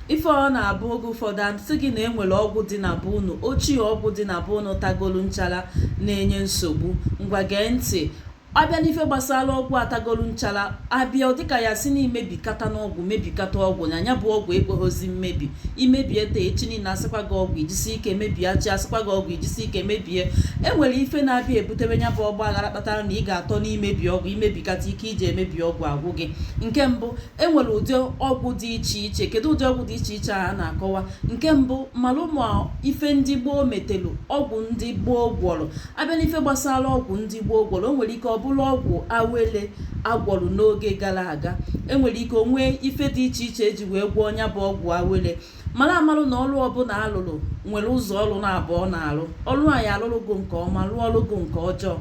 Ife ọ na-abụ oge ụfọdụ asị gị na enwere ọgwụ dị na be unu ochie, ọgwụ dị na be unu tagolu nchara na-enye nsogbu. Ngwa, gee ntị. Abịa n'ife gbasara ọgwụ atagolu nchara, abịa ọ dịka ya si na-emebikata n'ọgwụ, mebikata ọgwụ na ya bụ ọgwụ ekweghịzi mmebi. Imebie taa, echi niile asịkwa gị ọgwụ ijisi ike mebie, achị asịkwa gị ọgwụ ijisi ike mebie. Enwere ife na-abịa ebutere ya bụ ọgba aghara kpatara na ị ga-atọ n'imebi ọgwụ, imebikata ike iji emebi ọgwụ agwụ gị. Nke mbụ, enwere ụdị ọgwụ dị iche iche. Kedu ụdị ọgwụ dị iche iche a na-akọwa? Nke mbụ, mara ụmụ ife ndị gboo metelu, ọgwụ ndị gboo gwọrọ. Abịa n'ife gbasara ọgwụ ndị gboo gwọrọ, o nwere ike ọ bụrụ ọgwụ awele agwọrọ n'oge gara aga. Enwere ike onwee ife dị iche iche eji wee gwọọ ya bụ ọgwụ awele. Mara amarụ na ọrụ ọbụla alụrụ nwere ụzọ ọrụ na-abụọ na-alụ ọrụ. Anyị alụrụ gụ nke ọma, rụọ ọrụ gụ nke ọjọọ.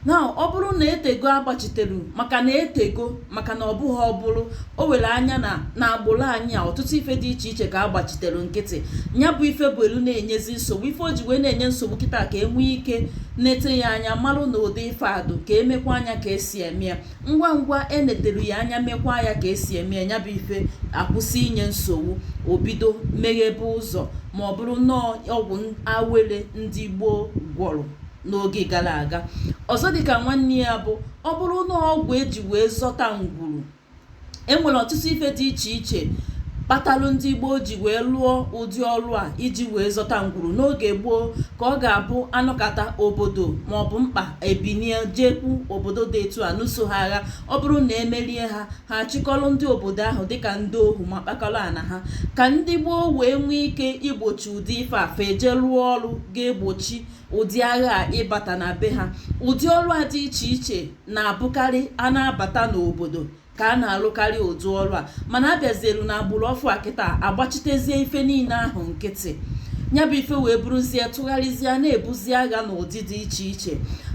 Na ọ bụrụ na etego agbachiteru, maka na etego, maka na ọ bụghị, ọ bụrụ o were anya na agbụrụ anyị a, ọtụtụ ife dị iche iche ka agbachiteru nkịtị. Ya bụ ife bụ elu na-enyezi nsogbu. Ife o ji wee na-enye nsogbu kịta, ka e nwee ike nete ya anya, marụ na ụdị ife adụ ka emekwa anya ka esi eme ya. Ngwa ngwa eneteru ya anya, mekwa ya ka esi eme ya, ya bụ ife akwụsị inye nsogbu, o bido meghebe ụzọ. Ma ọ bụrụ nnọọ ọgwụ awele ndị gboo gwọrọ n'oge gara aga, ọzọ dịka nwanne ya bụ ọ bụrụ na ọgwụ eji wee zọta ngwuru. Enwere ọtụtụ ife dị iche iche kpatalụ ndị gboo ji wee lụọ ụdị ọrụ a iji wee zọta ngwuru n'oge gboo, ka ọ ga-abụ anọkata obodo maọbụ mkpa ebinie jekwu obodo dị etu a nụso ha agha. Ọ bụrụ na emerie ha, ha achịkọrọ ndị obodo ahụ dịka ndị ohu ma kpakọrọ ana ha. Ka ndị gboo wee nwee ike igbochi ụdị ife afa, eje rụọ ọrụ ga-egbochi ụdị agha a ịbata na be ha. Ụdị ọrụ a dị iche iche na-abụkarị a na-abata n'obodo ka a na-alụkarị ụdị ọrụ a. Mana abịazielu na agbụrụ ọfụ a kịta, agbachitezie ife niile ahụ nkịtị. Ya bụ ife wee bụrụzie tụgharịzie na-ebuzi agha n'ụdị dị iche iche.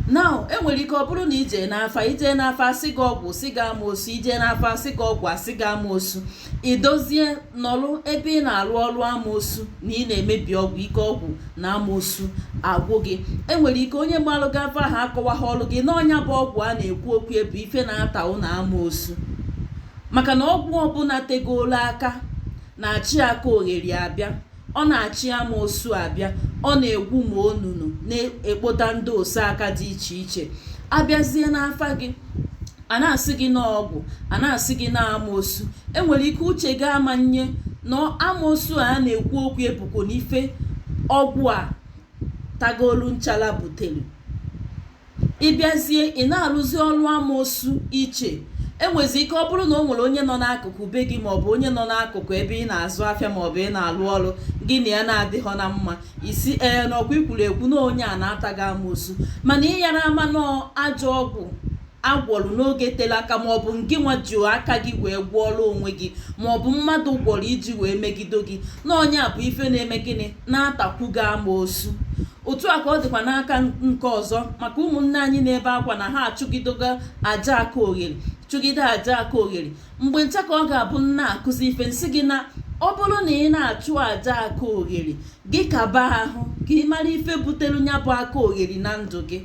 Na enwere ike ọ bụrụ na ije n'afa, ije n'afa asị gị ọgwụ, sị gị amoosu. Ije n'afa asị gị ọgwụ, asị gị amoosu. Idozie nọrụ ebe ị na-arụ ọrụ amoosu na ị na-emebi ọgwụ, ike ọgwụ na amoosu agwụ gị. Enwere ike onye gbalụ gị afa ahụ akọwaghị ọrụ gị n'ọnya bụ ọgwụ a na-ekwu okwu ebu ife na-ata ụnụ amoosu, maka na ọgwụ ọbụla tegolu aka na-achị aka ogheri abịa, ọ na-achị amoosu abịa, ọ na-egwu ma onunu na-ekpota ndị ose aka dị iche iche. Abịazie n'afa gị, a na-asị gị n'ọgwụ, a na-asị gị na amoosu. Enwere ike uche gị ama nye na amoosu a na-ekwu okwu ebukwo n'ife ọgwụ a tagolu nchala butere. Ịbịazie, ị na-arụzi ọrụ amoosu iche. Enwezi ike ọ bụrụ na o nwere onye nọ n'akụkụ be gị, maọbụ onye nọ n'akụkụ ebe ị na-azụ afịa, maọbụ ị na-alụ ọrụ gị, na ya na-adịghọ na mma, isi ee na ọkwa ikwuru ekwu na onye a na-ata gị amoosu, mana ị yara ama nọọ ajọ ọgwụ agwọrọ n'oge tere aka, maọbụ ngị nwa ji aka gị wee gwọọrọ onwe gị, maọbụ mmadụ gwọrọ iji wee megide gị, na onye a bụ ife na-eme gịnị na-atakwu gị amoosu. Otu a ka ọ dịkwa n'aka nke ọzọ maka ụmụnne anyị na-ebe akwa na ha achụgidogo aja aka oghere, chụgide aja aka oghere. Mgbe ncha ka ọ ga-abụ nna akụzi ife nsị gị na ọ bụrụ na ị na-achụ aja aka oghere gị, kaba ahụ ka ị mara ife butere ya bụ aka oghere na ndụ gị,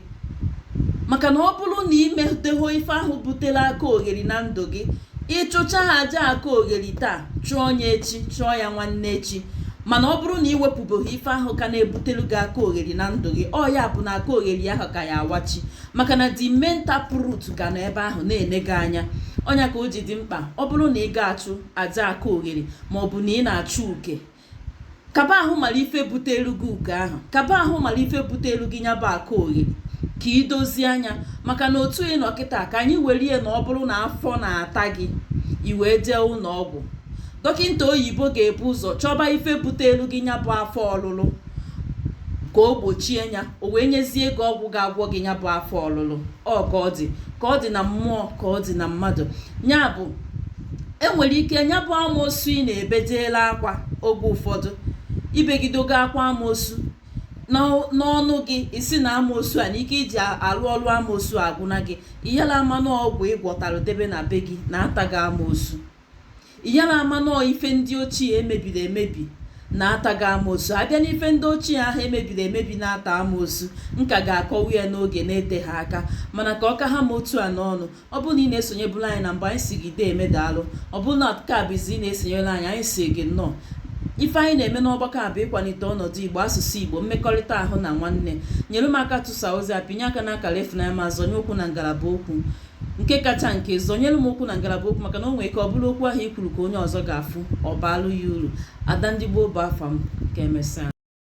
maka na ọ bụrụ na ị meteho ife ahụ butere aka oghere na ndụ gị, ịchụcha aja aka oghere taa, chụọ ya echi, chụọ ya nwanne echi, mana ọ bụrụ na ị wepụbeghị ife ahụ ka na-ebutelu gị aka oghere na ndụ gị, ọ ya bụ na aka oghere ahụ ka ya awachi, maka na the main tap root ka nọ ebe ahụ na-ene gị anya. Ọnya ka o ji dị mkpa, ọ bụrụ na ị ga-achụ aja aka oghere, ma ọ bụ na ị na-achụ uke, kaba ahụ mara ife butere gị uke ahụ, kaba ahụ mara ife butere gị ya bụ aka oghere, ka ị dozie anya. Maka na otu ị nọ kịta, ka anyị werie na ọ bụrụ na afọ na-ata gị, i wee jee ụlọ ọgwụ, dọkịta oyibo ga-ebu ụzọ chọba ife butere gị ya bụ afọ ọlụlụ ka o gbochie ya, o wee nyezie gị ọgwụ ga-agwọ gị ya bụ afọ ọlụlụ. Ọ ka ọ dị, ka ọ dị na mmụọ, ka ọ dị na mmadụ. Ya bụ, enwere ike ya bụ amoosu ị na-ebejeela akwa oge ụfọdụ, ibegidogo akwa amoosu n'ọnụ gị, isi na amoosu a na ike iji arụ ọrụ amoosu agwụna gị, iyala ama n'ọgwụ ịgwọtara debe na be gị na-ata gị amoosu, iyala ama nọọ ife ndị ochie emebiri emebi na-ata gị amoosu. Abịa n'ife ndị ochie ahụ emebiri emebi na-ata amoosu, nka ga-akọwa ya n'oge na-eteghị aka. Mana ka ọ ka ha ma otu a n'ọnụ, ọ bụrụ na ị na-esonyebụrụ anyị na mgbe, anyị si gị dee emedaalụ. Ọ bụrụ na nke a bụ izi ị na-esonyere anyị, anyị si gị nnọọ. Ife anyị na-eme n'ọgbakọ a bụ ịkwalite ọnọdụ Igbo, asụsụ Igbo, mmekọrịta ahụ na nwanne. Nyere m aka tụsa ozi a, pinye aka n'akara ịfụnanya ma zọnye ụkwụ na ngalaba okwu. Nke kacha nke, zọnyere m ụkwụ na ngalaba okwu, maka na o nwere ike ọ bụrụ okwu ahụ i kwuru ka onye ọzọ ga-afụ, ọ baalụ ya uru. Ada ndị gboo bụ afa m. Ka emesịa.